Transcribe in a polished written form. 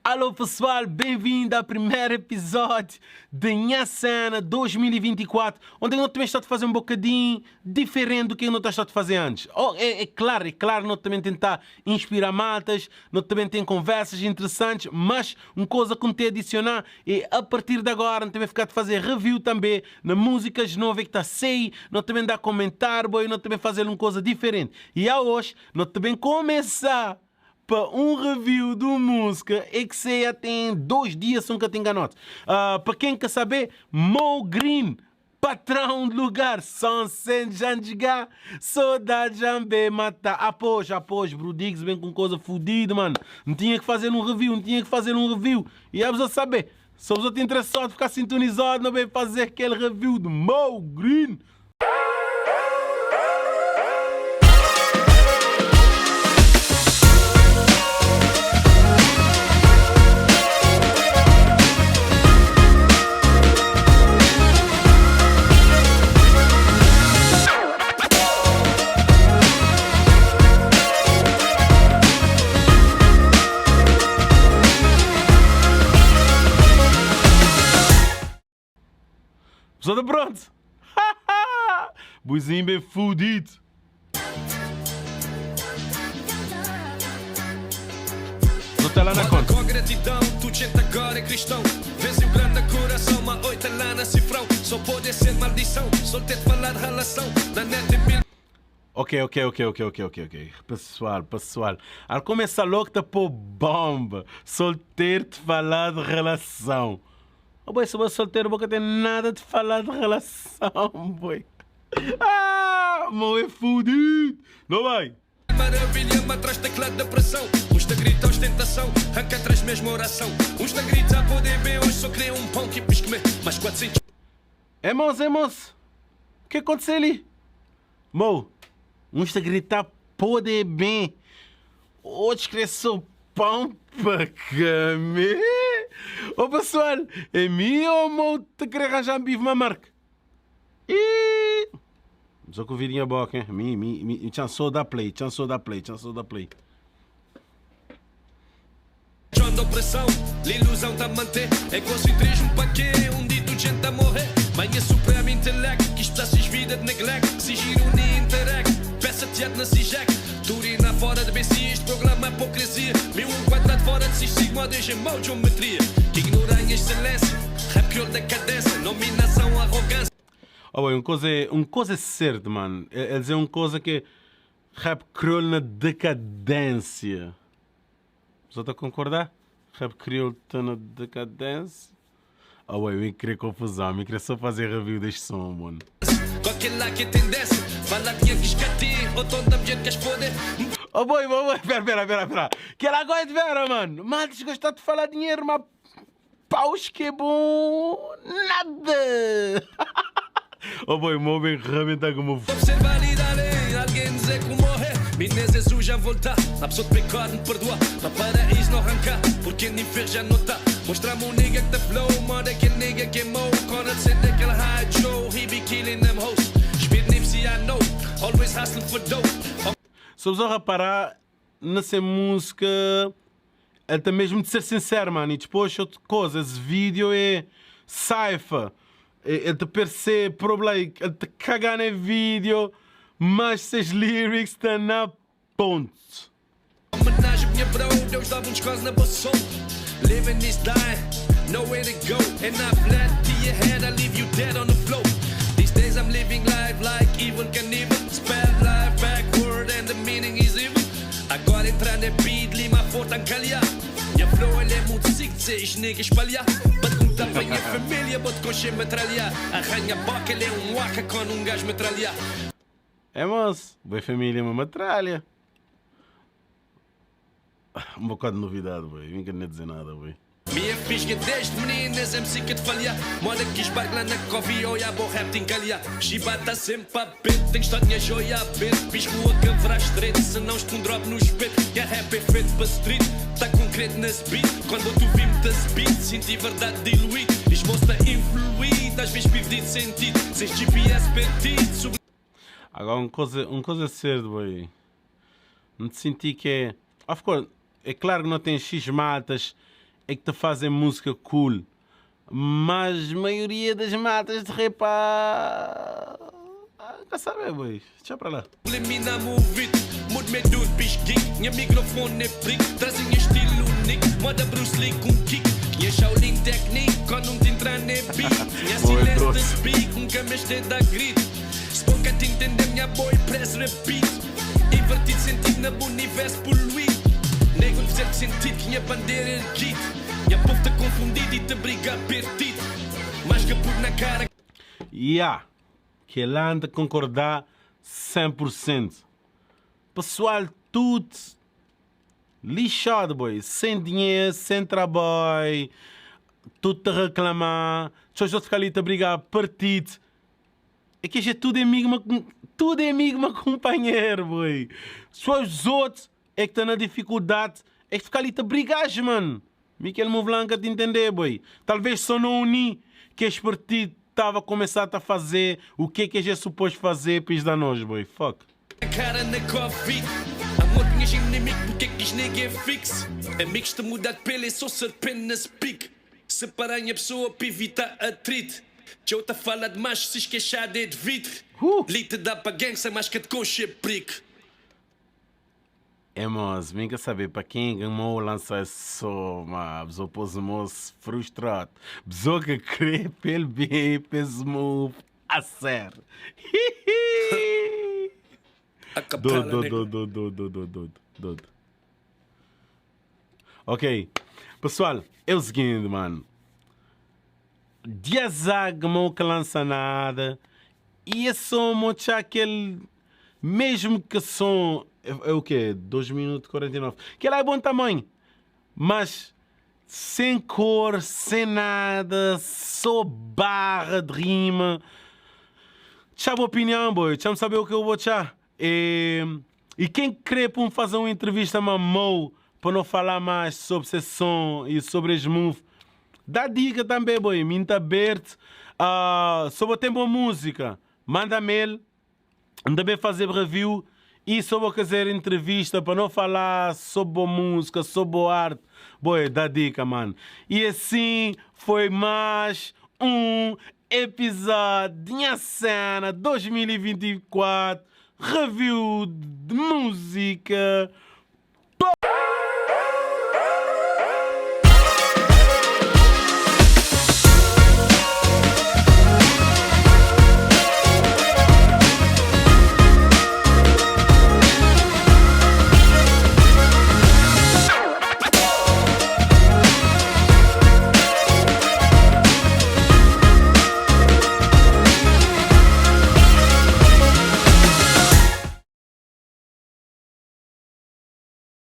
Alô pessoal, bem-vindo ao primeiro episódio de Nha Cena 2024, onde eu também estou a fazer um bocadinho diferente do que eu não estou a fazer antes. Oh, é, é claro, é claro, nós também tentar inspirar maltas, nós também tem conversas interessantes, mas uma coisa que não te adicionar é a partir de agora, não também ficar a fazer review também na músicas novas que está a sair, nós também dá comentar, boy, nós também fazer uma coisa diferente. E a hoje, nós também começar para um review de uma música é que sei tem 2 dias nunca tem nota. Para quem quer saber, Mo Green, patrão de lugar, Sunset Jandiga, saudade jambe mata. Após, após, Brudiggs vem com coisa fodida, mano. Não tinha que fazer um review, não tinha que fazer um review. E a pessoa saber, se você te interessado, ficar sintonizado, não vem fazer aquele review de Mo Green. Pessoal, tá pronto? Buizinho bem fudido. Não tá lá na conta. Com gratidão, tu gente agora é cristão. Vês o grande coração, uma oita lá na cifrão. Só pode ser maldição, só ter de falar de relação. Na net é mil. Ok. Pessoal, pessoal. Al começar logo tá pôr bomba. Solteiro te falar de relação. Oh, boy, se você solteiro, boca tem nada de falar de relação, boy. Ah, mo é fudido. Não vai. Maravilha, mas atrás teclado da pressão. Uns te grita ostentação, arranca atrás mesmo oração. Uns te grita poder bem, hoje só queria um pão que quis comer. Mais 400 É moço, é moço. O que aconteceu ali? Mo, uns te gritar poder bem. Outros querem só pão para comer. Ô pessoal, é mim ou mo te querer arranjar um bife, uma marca? E só que ouvirem a boca, hein? Mi, mi, mi, chançou da play, chançou da play, chançou da play. De opressão, l'ilusão tá manter. Egocentrismo pa quê? Um dito gente a morrer. Manhã supremo intelecto, que espécies vida de neglect. Se ironia interact, peça teatro na Cijec. Turina fora de BC, este programa é hipocrisia. Mil um quadrado fora de sigma, deixa mão geometria. Que ignorância, excelência, rap crioulo decadência, nominação, arrogância. Oh, boy, uma coisa é certa, mano. É, é dizer uma coisa que rap crioulo na decadência. Você está a concordar? Rap crioulo está na decadência? Oh, boy, eu me queria confusão. Me queria só fazer review deste som, mano. Qualquer lá que é tendência, fala dinheiro que escate, ou tom da mulher que as foder. Oh, boy, boy, boy, pera, pera, pera, pera. Que ela gosta de vera, mano. Mas gostar de falar dinheiro, mas paus que é bom. Nada. Oh, boy, o meu bem rebentar como. Observar e dar alguém dizer como morrer. Minha Jesus já voltar, a pessoa de pecado me perdoa. Pa paraíso não arrancar, porque no inferno já não tá. Mostra-me um nigga que tá flow, manda aquele nigga queimou. Quando ele sente aquele high Joe, he be killing them hoes. Speed Nipsey, I know, always hustling for dough. Se você reparar nessa música, ele tem mesmo de ser sincero, mano. E depois, outra coisa, esse vídeo é cypher. Ele te percebe problema, ele te caga no vídeo, mas seus lyrics estão na ponte. Homenagem, minha bro, Deus dava um descanso na boa soul. Living is dying, nowhere to go. And I fled to your head, I leave you dead on the floor. These days I'm living life like evil can evil. Spell life backward and the meaning is evil. Agora entrar na beat, lima forte ancalhar. Minha flow ele é muito sick, dizer nigga espalhar. Para contar pra minha família, bote coxa e metralhar. Arranha a boca, ele é um waka com um gajo metralhar. É moço, boa família, uma metralha. Um bocado de novidade, boy. Não quero nem dizer nada, boy. Minha fisga desde meninas, MC que te falhar. Moda que esbarca lá na coffee, olha bom rap tem calhar. Chibata sempre a pet, tem que estar minha joia a pet. Fiz rua que estreito, senão estou um drop no espeto. Que a rap é feito pa street, tá concreto nesse beat. Quando tu vi muitas beat, senti verdade diluído. Esmoço tá influído, às vezes perdido sentido. Sem GPS perdido, sub Agora, uma coisa é certa, boy. Não te senti que é. Of course, é claro que não tem X matas. é que te fazem música cool, mas maioria das matas de rap ah, ah, sabe, boy. Deixa pra lá. Subliminar move it, Mude medo bicho geek. Minha microfone é prick, trazem estilo único. Moda Bruce Lee com kick. Minha Shaolin technique, quando não te entrar nem beat. Minha silêncio de speak, nunca me este da grito. Se pouca te entender, minha boy, press repeat. Invertido sentido na universo poluído. Nego não fizer sentido que minha bandeira é erguida. Minha povo te confundido e te briga perdido. Mais que por na cara. Yeah, que lá anda concordar 100%. Pessoal, tudo lixado, boy. Sem dinheiro, sem trabalho, tudo te reclamar. Só já ficar ali te brigar partido. É que é tudo enigma, tudo é enigma companheiro, boy. Só os outros é que estão na dificuldade, é que ficar ali te brigar, mano. Miquel Movlanca te entender, boy. Talvez só não uni que este partido estava a começar a fazer o que é que é suposto fazer para da nós, boy. Fuck. Cara na Covid. Amor, tinhas inimigo, porque é que nigga é fixo? Amigos te mudar de pele, só serpente na speak. Separar a pessoa para evitar atrito. Tchau, te fala demais, se esqueixar é de vidro. Li te dá pa gangsta, mas que te conche prick. É, moço, vem cá saber, para quem ganhou lança só, mas pessoa pôs o moço frustrado. Pessoa que crê pelo bem, pelo move a sério. A capela, Do, do, nigga. do, do, do, do, do, do, do. Ok. Pessoal, é o seguinte, mano. Diazag não que lança nada. E é só mostrar aquele. Mesmo que som. É, é o quê? 2 minutos e 49. Que lá é bom tamanho. Mas sem cor, sem nada, só barra de rima. Tchau, opinião, boy. Tchau, saber o que eu vou tchau. E, e quem quer para fazer uma entrevista mamou para não falar mais sobre esse som e sobre esse move, dá dica também, boy. Minta aberto. Sobre tempo música, manda mail. Também fazer review e sobre fazer entrevista para não falar sobre música, sobre arte. Boy, dá dica, mano. E assim foi mais um episódio de Minha Cena 2024, review de música.